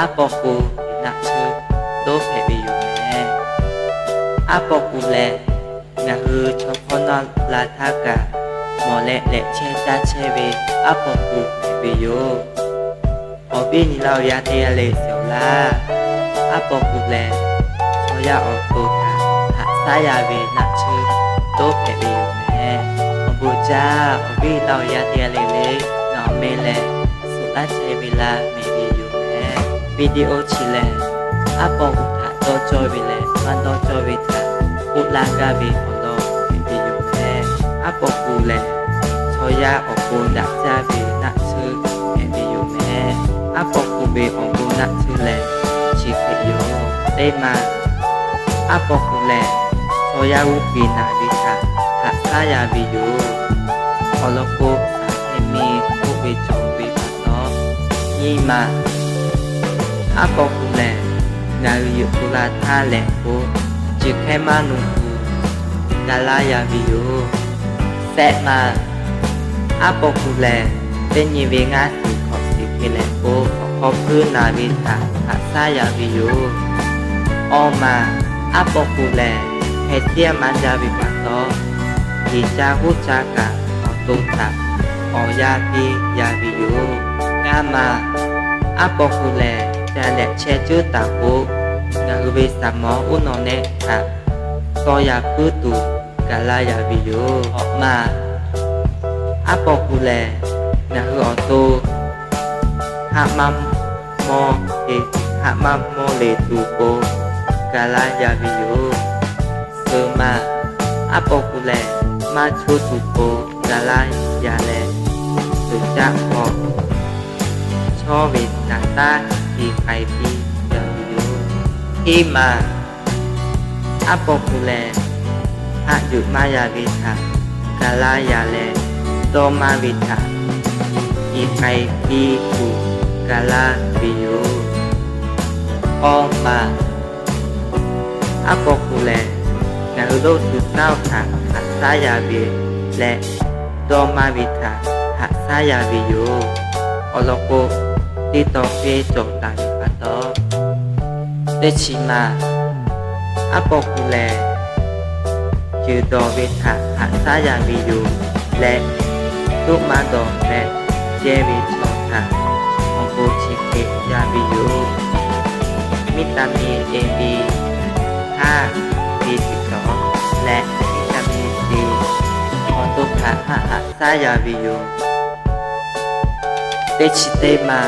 Aˉ pawˇ k'u naˆ tsuhˇ dawˇ hpehꞈ ve yoˬ mehˍ. Aˉ pawˇ k'u lehˬ, ngaˬ hui chaw hk'awˇ naˆ la htaˇ kaꞈ mawˬ leh lehꞈ chehˇ caˇ chehˇ ve aˉ pawˇ k'u hpehꞈ ve yoˬ. Awˬ viˉ nyi laˇ awˬ yaˇ teˇ g'aˇ le sheˍ laˇ. Aˉ pawˇ k'u lehˬ, chaw yaˇ awˬ to htaꞈ haꞈ shaˉ yaˇ ve naˆ tsuhˇ dawˇ hpehꞈ ve yoˬ mehˍ. Awˬ bon jaˇ, awˬ viˉ laˇ awˬ yaˇ teˇ g'aˇ le le, ngaˬ awˬ meh leh suhˍ laˇ chehˇ ve laˇ mehˍ ve yoˬ mehˍ. Video chi lehˬ, aˉ pawˇ k'u htaꞈ dawˇ cawˇ ve leh maˇ dawˇ cawˇ ve htaꞈ k'oˆ laˇ gaˇ ve awˬ lawn hpehꞈ ve yoˬ mehˍ. Aˉ pawˇ k'u lehˬ, chaw yaˇ awˬ bon daꞈ jaˇ ve naˆ tsuhˇ hpehꞈ ve yoˬ mehˍ. Aˉ pawˇ k'u ve awˬ bon naˆ tsuhˇ lehˬ, chi hk'e yoˬ. Teˇ ma, aˉ pawˇ k'u lehˬ, chaw yaˇ g'uˇ piˍ naˬ ve htaꞈ haꞈ shaˉ yaˇ ve yoˬ. Awˬ lawn k'o, shaˍ hkeh miˬ k'oˆ ve cawˬ ve pa taw. Nyiˇ ma, aˉ pawˇ k'u lehˬ, ngaˬ hui yuˬ tu la htaˇ lehˬ k'o, chi hk'e maˇ nuˬ tuˬ ga laˇ yaˇ ve yoˬ. Sehˆ ma, aˉ pawˇ k'u lehˬ, teˇ nyi ve ngaˇ suhˍ hkawꞈ shiˍ hk'e lehˬ k'o, awˬ hk'aw hpuiˇ naˬ ve htaꞈ haꞈ shaˉ yaˇ ve yoˬ. Awˇ ma, aˉ pawˇ k'u lehˬ, hpeh tiˉ maˇ jaˇ ve pa taw, yeˬ ca huˉ ca kaꞈ awˬ to htaꞈ awˬ yaˇ piˇ yaˇ ve yoˬ. Ngaˇ ma, aˉ pawˇ k'u lehˬ, ca lehꞈ chehˇ cuˉ taˍ k'o, ngaˬ hui ve saˍ mawˇ uˉ nawˬ nehˆ htaꞈ tawˇ yaˇ puiˉ tuˬ ga laˇ yaˇ ve yoˬ. Awˬ ma, aˉ pawˇ k'u lehˬ, ngaˬ hui awˬ to haˆ maˇ mawˇ te, haˆ maˇ mawˇ le tuˬ k'o, ga laˇ yaˇ ve yoˬ. Suhˍ ma, aˉ pawˇ k'u lehˬ, maˇ choˇ tuˬ k'o, ga laˇ yaˇ leh, suhˍ caˆ hk'aw chawˇ ve naˍ taˉ iˍ k'ai piˇ yaˇ ve yoˬ. Hiˉ ma, aˉ pawˇ k'u lehˬ, haˆ yuˬ maˇ yaˇ ve htaꞈ ga laˇ yaˇ leh, dawˇ maˇ ve htaꞈ iˍ k'ai piˇ tuˬ ga laˇ ve yoˬ. Awˇ ma, aˉ pawˇ k'u lehˬ, ngaˬ hui lonˉ suhˍ taˇ htaꞈ haꞈ shaˉ yaˇ ve leh, dawˇ maˇ ve htaꞈ haꞈ shaˉ yaˇ ve yoˬ. Awˬ lawn k'o, teˇ taw hk'e cawˬ taˍ ve pa taw. Teˇ chi ma, aˉ pawˇ k'u lehˬ, ceuˬ dawˬ ve htaꞈ haꞈ shaˉ yaˇ ve yoˬ leh, toˆ maˇ dawˬ leh jehˇ ve chaw htaꞈ awˬ bon chi hk'e yaˇ ve yoˬ. Vitamin A, B, C, K, leh vitamin C awˬ to htaꞈ haꞈ haꞈ shaˉ yaˇ ve yoˬ. Teˇ chi teˇ ma,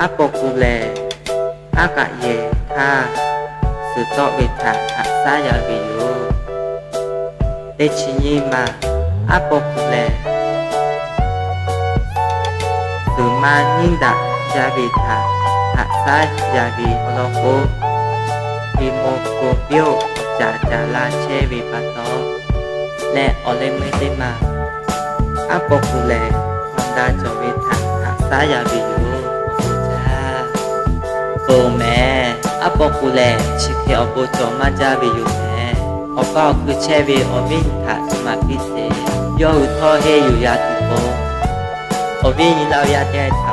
aˉ pawˇ k'u lehˬ, aˉ k'aꞈ yehˬ htaˇ suhˍ tawˆ ve htaꞈ haꞈ shaˉ yaˇ ve yoˬ. Teˇ chi nyiˇ ma, aˉ pawˇ k'u lehˬ, suhˍ ma nyiˇ daꞈ jaˇ ve htaꞈ haꞈ shaˉ yaˇ ve awˬ lawn k'o, hemoglobin caˍ caˍ la chehˇ ve pa taw. Leh awˬ leh meuˇ teˇ ma, aˉ pawˇ k'u lehˬ, hk'aw daꞈ cawˬ ve htaꞈ haꞈ shaˉ yaˇ ve yoˬ. Oˬ mehˍ, aˉ pawˇ k'u lehˬ chi hk'e awˬ bon cawˬ maˇ jaˇ ve yoˬ mehˍ. Awˬ pa awˬ hkui chehˇ ve awˬ viˉ nyi htaꞈ maˍ piˇ sheˍ. Yawˇ hui htawˇ henˇ yuˬ yaˇ tuˬ k'o, awˬ viˉ nyi laˇ awˬ yaˇ teˇ g'aˇ htaꞈ